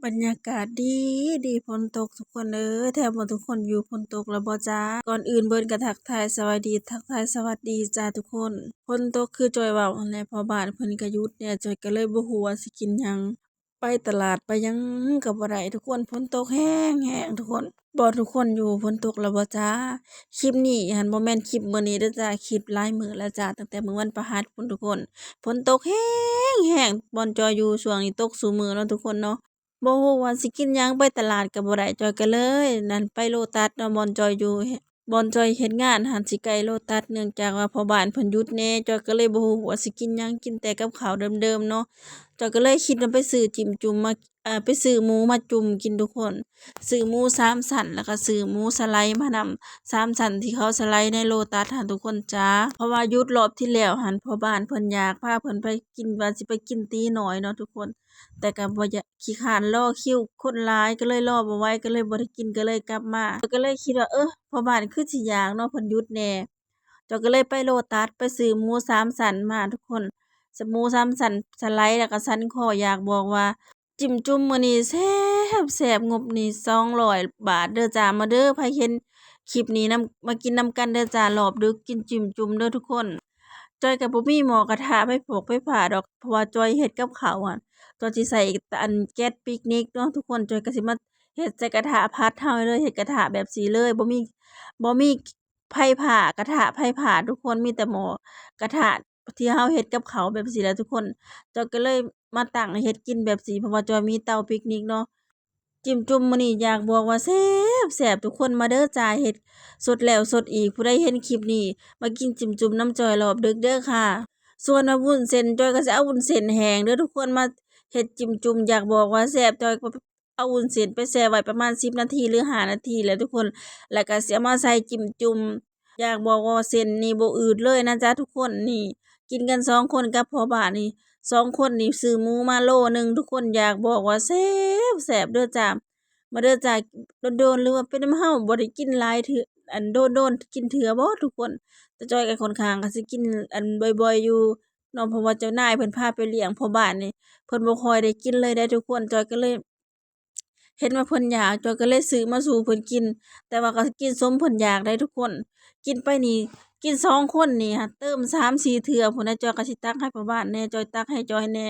ບັນຍາກາດດີດີ ຝົນຕົກທຸກຄົນເອີຍ. ແຖວບ້ານທຸກຄົນຢູ່ຝົນຕົກແລ້ວບໍ່ຈ້າ? ກ່ອນອື່ນເບິ່ງກໍທັກທາຍສະບາຍດີ ທັກທາຍສະຫວັດດີຈ້າທຸກຄົນ. ຝົນຕົກຄືຈ້ອຍເວົ້າຫັ້ນແຫຼະ ພໍ່ບ້ານເພິ່ນກໍຢຸດແດ່ ຈ້ອຍກໍເລີຍບໍ່ຮູ້ວ່າຊິກິນຫຍັງ. ໄປຕະຫຼາດໄປຫຍັງກໍບໍ່ໄດ້ທຸກຄົນ ຝົນຕົກແຮງໆທຸກຄົນ. ບ່ອນທຸກຄົນຢູ່ຝົນຕົກແລ້ວບໍ່ຈ້າ? ຄລິບນີ້ຫັ້ນບໍ່ແມ່ນຄລິບມື້ນີ້ເດີຈ້າ ຄລິບຫຼາຍມື້ແລ້ວຈ້າ ຕັ້ງແຕ່ມື້ວັນພະຫັດພຸ້ນທຸກຄົນ. ຝົນຕົກແຮງໆ ບ່ອນຈອຍຢູ່ຊ່ວງນີ້ຕົກຊຸມື້ເນາະທຸກຄົນເນາະ. ບໍ່ຮູ້ວ່າຊິກິນຫຍັງ ໄປຕະຫຼາດກໍບໍ່ໄດ້ ຈອຍກໍເລີຍນັ້ນ ໄປໂລຕັສເນາະ ບ່ອນຈອຍຢູ່ ບ່ອນຈອຍເຮັດງານຫັ້ນຊິໃກ້ໂລຕັສ ເນື່ອງຈາກວ່າພໍ່ບ້ານເພິ່ນຢຸດແດ່ ຈອຍກໍເລີຍບໍ່ຮູ້ວ່າຊິກິນຫຍັງ ກິນແຕ່ກັບເຂົ້າເດີມໆເນາະ. ຈອຍກໍເລີຍຄິດວ່າໄປຊື້ຈິ້ມຈຸ່ມມາ ເອີ ໄປຊື້ໝູມາຈຸ່ມກິນທຸກຄົນ. ຊື້ໝູສາມຊັ້ນ ແລ້ວກໍຊື້ໝູສະໄລມານຳ ສາມຊັ້ນທີ່ເຂົາສະໄລໃນໂລຕັສຫັ້ນທຸກຄົນຈ້າ. ເພາະວ່າຢຸດລອບທີ່ແລ້ວຫັ້ນ ພໍ່ບ້ານເພິ່ນຢາກ ພາເພິ່ນໄປກິນ ວ່າຊິໄປກິນຕີນ້ອຍເນາະທຸກຄົນ. ແຕ່ກໍບໍ່ຢາກ ຂີ້ຄ້ານລໍຄິວ ຄົນຫຼາຍ ກໍເລີຍລໍບໍ່ໄຫວ ກໍເລີຍບໍ່ໄດ້ກິນ ກໍເລີຍກັບມາ. ກໍເລີຍຄິດວ່າ ເອີ ພໍ່ບ້ານຄືຊິຢາກເນາະ ເພິ່ນຢຸດແດ່. ຈອຍກໍເລີຍໄປໂລຕັສ ໄປຊື້ໝູສາມຊັ້ນມາທຸກຄົນ ໝູສາມຊັ້ນສະໄລ ແລ້ວກໍສັນຄໍ. ຢາກບອກວ່າຈິ້ມຈຸ່ມມື້ນີ້ແຊບໆ ງົບນີ້ສອງຮ້ອຍບາດເດີຈ້າ. ມາເດີ ໃຜເຫັນຄລິບນີ້ນຳ ມາກິນນຳກັນເດີຈ້າ ລອບດຶກກິນຈິ້ມຈຸ່ມເດີທຸກຄົນ. ຈອຍກໍບໍ່ມີໝໍ້ກະທະໄຟຟອກໄຟຟ້າດອກ ເພາະວ່າຈອຍເຮັດກັບເຂົ້າຫັ້ນ ຈອຍຊິໃຊ້ອັນແກັສປິກນິກເນາະທຸກຄົນ. ຈອຍກໍຊິມາເຮັດໃສ່ກະທະຜັດເຮົາເລີຍ ເຮັດກະທະແບບນີ້ເລີຍ ບໍ່ມີ ບໍ່ມີໄຟຟ້າ ກະທະໄຟຟ້າທຸກຄົນ ມີແຕ່ໝໍ້ກະທະທີ່ເຮົາເຮັດກັບເຂົ້າແບບນີ້ແຫຼະທຸກຄົນ. ຈອຍກໍເລີຍມາຕັ້ງເຮັດກິນແບບນີ້ ເພາະວ່າຈອຍມີເຕົາປິກນິກເນາະ. ຈິ້ມຈຸ່ມມື້ນີ້ຢາກບອກວ່າແຊບໆ ທຸກຄົນ ມາເດີຈ້າ ເຮັດສົດແລ້ວສົດອີກ. ຜູ້ໃດເຫັນຄລິບນີ້ ມາກິນຈິ້ມຈຸ່ມນຳຈອຍລອບດຶກເດີຄ່ະ. ສ່ວນວ່າວຸ້ນເສັ້ນ ຈອຍກໍຊິເອົາວຸ້ນເສັ້ນແຫ້ງເດີທຸກຄົນ ມາເຮັດຈິ້ມຈຸ່ມ ຢາກບອກວ່າແຊບ. ຈອຍກໍເອົາວຸ້ນເສັ້ນໄປແຊ່ໄວ້ປະມານສິບນາທີ ຫຼື ຫ້ານາທີແຫຼະທຸກຄົນ ແລ້ວກໍຊິເອົາມາໃສ່ຈິ້ມຈຸ່ມ. ຢາກບອກວ່າເສັ້ນນີ້ບໍ່ອືດເລີຍນະຈ້າທຸກຄົນ. ນີ້ ກິນກັນສອງຄົນກັບພໍ່ບ້ານນີ້ ສອງຄົນນີ້ຊື້ໝູມາໂລໜຶ່ງທຸກຄົນ. ຢາກບອກວ່າແຊບໆເດີຈ້າ ມາເດີຈ້າ. ດົນໆ ຫຼືວ່າເປັນນຳເຮົາບໍ່ໄດ້ກິນຫຼາຍເທື່ອ ອັນ ໂດນໆກິນເທື່ອບໍ່ທຸກຄົນ. ແຕ່ຈອຍກໍຂ້ອນຂ້າງກໍຊິກິນ ອັນ ບ່ອຍໆຢູ່ເນາະ ເພາະວ່າເຈົ້ານາຍເພິ່ນພາໄປລ້ຽງພໍ່ບ້ານນີ້ ເພິ່ນບໍ່ຄ່ອຍໄດ້ກິນເລີຍເດ້ທຸກຄົນ. ຈອຍກໍເລີຍ ເຫັນວ່າເພິ່ນຢາກ ຈອຍກໍເລີຍຊື້ມາສູ່ເພິ່ນກິນ ແຕ່ວ່າກໍກິນສົມເພິ່ນຢາກໄດ໋ທຸກຄົນ. ກິນໄປນີ້ ກິນສອງຄົນນີ້ຫາເຕີມສາມສີ່ເທື່ອພຸ້ນນະ. ຈອຍກໍຊິຕັກໃຫ້ພໍ່ບ້ານແດ່ ຈອຍຕັກໃຫ້ຈອຍແດ່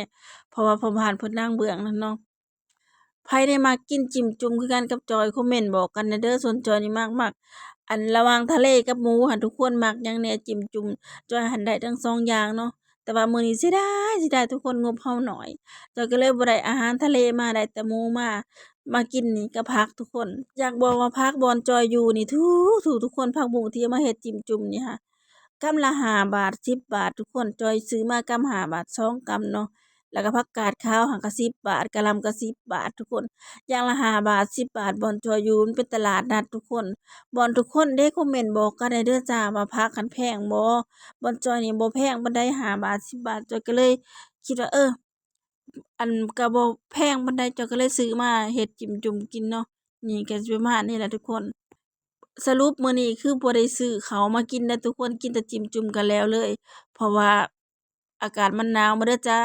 ເພາະວ່າພໍ່ບ້ານເພິ່ນນັ່ງເບື້ອງນັ້ນເນາະ. ໃຜໄດ້ມັກກິນຈິ້ມຈຸ່ມຄືກັນກັບຈອຍ ຄອມເມັນບອກກັນແດ່ເດີ. ສ່ວນຈອຍນີ້ມັກ ມັກ ອັນ ລະຫວ່າງທະເລກັບໝູຫັ້ນ ທຸກຄົນມັກຫຍັງແດ່? ຈິ້ມຈຸ່ມ ຈອຍຫັ້ນໄດ້ທັງສອງຢ່າງເນາະ. ແຕ່ວ່າມື້ນີ້ເສຍດາຍ ເສຍດາຍທຸກຄົນ ງົບເຮົາໜ້ອຍ ຈອຍກໍເລີຍບໍ່ໄດ້ອາຫານທະເລມາ ໄດ້ແຕ່ໝູມາ ມາກິນນີ້ກັບຜັກທຸກຄົນ. ຢາກບອກວ່າຜັກບ່ອນຈອຍຢູ່ນີ້ຖືກໆ ທຸກຄົນ ຜັກບຸ້ງທີ່ເອົາມາເຮັດຈິ້ມຈຸ່ມນີ້ຫາ ກຳລະຫ້າບາດ ສິບບາດທຸກຄົນ. ຈອຍຊື້ມາກຳຫ້າບາດ ສອງກຳເນາະ. ແລ້ວກໍຜັກກາດຂາວຫັ້ນກໍສິບບາດ ກະຫຼ່ຳກໍສິບບາດທຸກຄົນ ຢ່າງລະຫ້າບາດ ສິບບາດ. ບ່ອນຈອຍຢູ່ມັນເປັນຕະຫຼາດນັດທຸກຄົນ. ບ່ອນທຸກຄົນເດ້ ຄອມເມັນບອກກັນແດ່ເດີຈ້າ ວ່າຜັກຫັ້ນແພງບໍ່? ບ່ອນຈອຍນີ້ບໍ່ແພງປານໃດ ຫ້າບາດ ສິບບາດ. ຈອຍກໍເລີຍຄິດວ່າ ເອີ ອັນ ກໍບໍ່ແພງປານໃດ ຈອຍກໍເລີຍຊື້ມາເຮັດຈິ້ມຈຸ່ມກິນເນາະ. ນີ້ກໍຊິປະມານນີ້ແຫຼະທຸກຄົນ. ສະຫຼຸບມື້ນີ້ຄືບໍ່ໄດ້ຊື້ເຂົ້າມາກິນເດ້ທຸກຄົນ ກິນແຕ່ຈິ້ມຈຸ່ມກໍແລ້ວເລີຍ ເພາະວ່າອາກາດມັນໜາວ. ມາເດີຈ້າ.